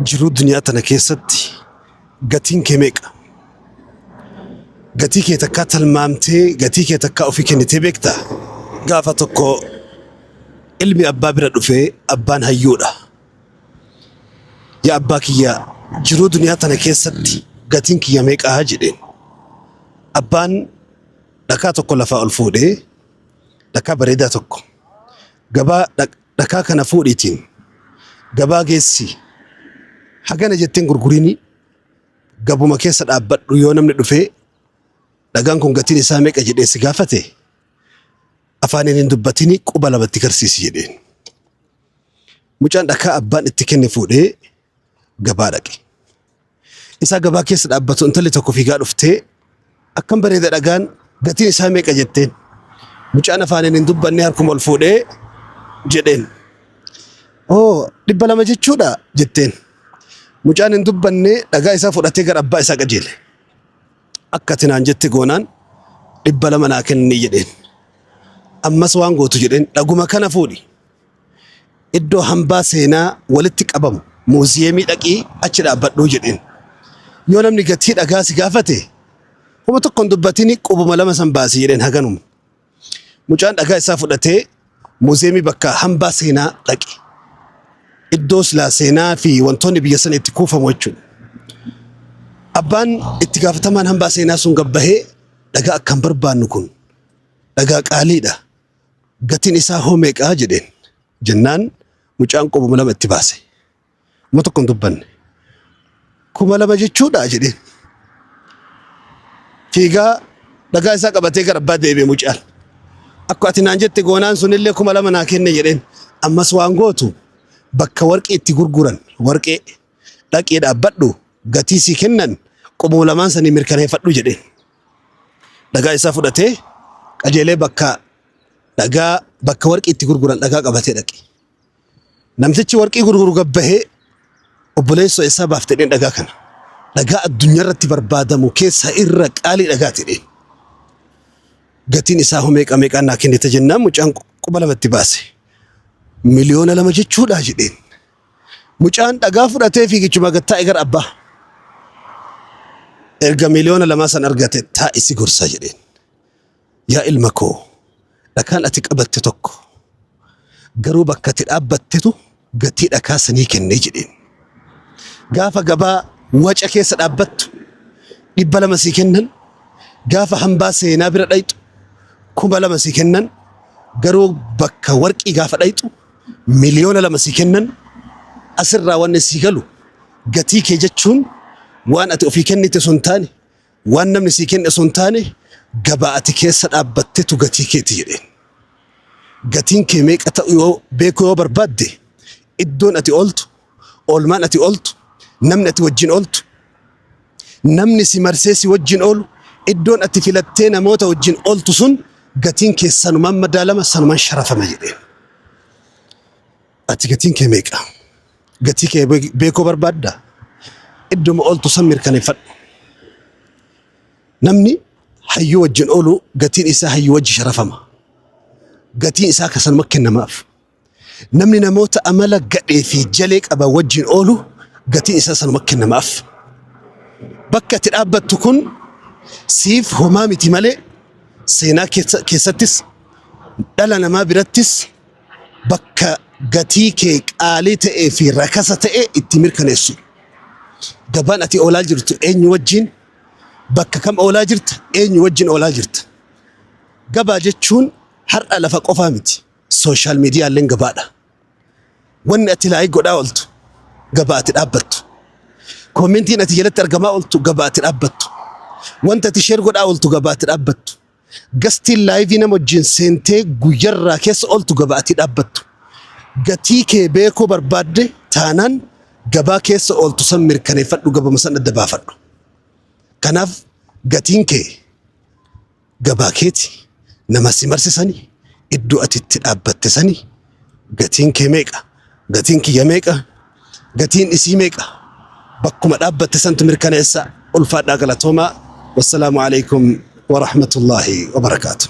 Jiruu duniyaa tana keessatti gatiin kee meeqa? Gatii kee takkaa talmaamtee gatii kee takkaa ofii kennitee beektaa? Gaafa tokko ilmi abbaa bira dhufee abbaan hayyuudha. Yaa abbaa kiyya jiruu duniyaa tana keessatti gatiin kiyya meeqaa jedheen. Abbaan dhakaa tokko lafaa ol fuudhee dhakaa bareedaa tokko gabaa dhakaa kana fuudhiitiin gabaa geessi hagana jetteen gurgurini gabuma keessa dhaabbadhu yoo namni dhufee dhagaan kun gatiin isaa meeqa jedhee si gaafate afaaniin hin dubbatini quba lamatti garsiisi jedheen. Mucaan dhakaa abbaan itti kenne fuudhee gabaa dhaqe. Isaa gabaa keessa dhaabbatu intalli tokko fiigaa dhuftee akkam bareeda dhagaan gatiin isaa meeqa jetteen. Mucaan afaaniin hin dubbanne harkuma ol fuudhee jedheen. Oo 200 jechuudha jetteen. Mucaan hin dubbanne dhagaa isaa fudhatee gara abbaa isaa qajeele. Akka ati naan jette goonaan 200 naa kenni jedheen. Ammas waan gootu jedheen dhaguma kana fuudhi. Iddoo hambaa seenaa walitti qabamu muuziyeemii dhaqii achi dhaabbadhuu jedheen. Yoo namni gatii dhagaa si gaafate homa tokko hin dubbatini qubuma lama san baasi jedheen haganuma. Mucaan dhagaa isaa fudhatee muuziyeemii bakka hambaa seenaa dhaqe. Iddoo silaa seenaa fi wantoonni biyya sana itti kuufamu jechuudha. Abbaan itti gaafatamaan hambaa seenaa sun gabbahee dhagaa akkan barbaannu kun dhagaa qaaliidha. Gatiin isaa hoo meeqaa jedheen. Jennaan mucaan qubuma lama itti baase. Uma tokko hin dubbanne. 2000 jechuudha jedheen. Fiigaa dhagaa isaa qabatee gara abbaa deebi'e mucaan. Akka ati naan jette goonaan sunillee 2000 naa kenne jedheen. Ammas waan gootu bakka warqii itti gurguran warqee dhaqii dhaabbadhu gatii sii kennan qubuma lamaan sanii mirkaneeffadhu jedheen. Dhagaa isaa fudhatee qajeelee bakka dhagaa bakka warqii itti gurguran dhagaa qabatee dhaqe. Namtichi warqii gurguru gabbahee obboleessoo eessaa baafte jedheen dhagaa kana. Dhagaa addunyaa irratti barbaadamu keessaa irra qaalii dhagaa jedheen. Gatiin isaa hoo meeqa meeqaan naa kennite jennaan mucaan quba lamatti baase. 2,000,000 jechuudha jedheen. Mucaan dhagaa fudhatee fiigichuma gad taa'e gara abbaa. Erga 2,000,000 san argate taa'i si gorsa jedheen. Yaa ilma koo dhakaan ati qabatte tokko garuu bakka ati dhaabbattetu gatii dhakaa sanii kennee jedheen. Gaafa gabaa waca keessa dhaabbattu 200 sii kennan gaafa hambaa seenaa bira dhayxu 2000 sii kennan garuu bakka warqii gaafa dhayxu 2,000,000 sii kennan asirraa wanni sii galu gatii kee jechuun waan ati ofii kennite osoo hin taane waan namni sii kenne osoo hin taane gabaa ati keessa dhaabbattetu gatii keeti jedheen. Gatiin kee meeqa ta'u yoo beekuu yoo barbaadde iddoon ati ooltu, oolmaan ati ooltu, namni ati wajjin ooltu, namni si marsee si wajjin oolu, iddoon ati filattee namoota wajjin ooltu sun gatiin kee sanumaan madaalama, sanumaan sharafama jedheen. Ati gatiin kee meeqa? Gatii kee beekuu barbaadda? Idduma ooltu san mirkaneeffadhu. Namni hayyuu wajjin oolu gatiin isaa hayyuu wajji sharafama. Gatiin isaa ka sanuma kennamaaf. Namni namoota amala gadhee fi jalee qaban wajjin oolu gatiin isaa sanuma kennamaaf. Bakka ati dhaabbattu kun siif homaa miti malee seenaa keessattis dhala namaa birattis bakka gatii kee qaalii ta'ee fi rakasa ta'e itti mirkaneessu. Gabaan ati oolaa jirtu eenyu wajjin? Bakka kam oolaa jirta? Eenyu wajjin oolaa jirta? Gabaa jechuun har'a lafa qofaa miti. Sooshaal miidiyaalleen gabaadha. Wanni ati laayik godhaa ooltu gabaa ati dhaabbattu. Koomentiin ati jalatti argamaa ooltu gabaa ati dhaabbattu. Wanta ati sheer godhaa ooltu gabaa ati dhaabbattu. Gastiin laayivii nama wajjin seentee guyyarraa keessa ooltu gabaa ati dhaabbattu. Gatii kee beekuu barbaadde taanaan gabaa keessa ooltu san mirkaneeffadhu gabama san adda baafadhu. Kanaaf gatiin kee gabaa keeti nama si marse sani iddoo ati itti dhaabbatte sani gatiin kee meeqa gatiin kiyya meeqa gatiin isii meeqa bakkuma dhaabbatte santu mirkaneessa ulfaadhaa galatoomaa wassalaamu alaikum warahmatullaahi wabarakaatuh.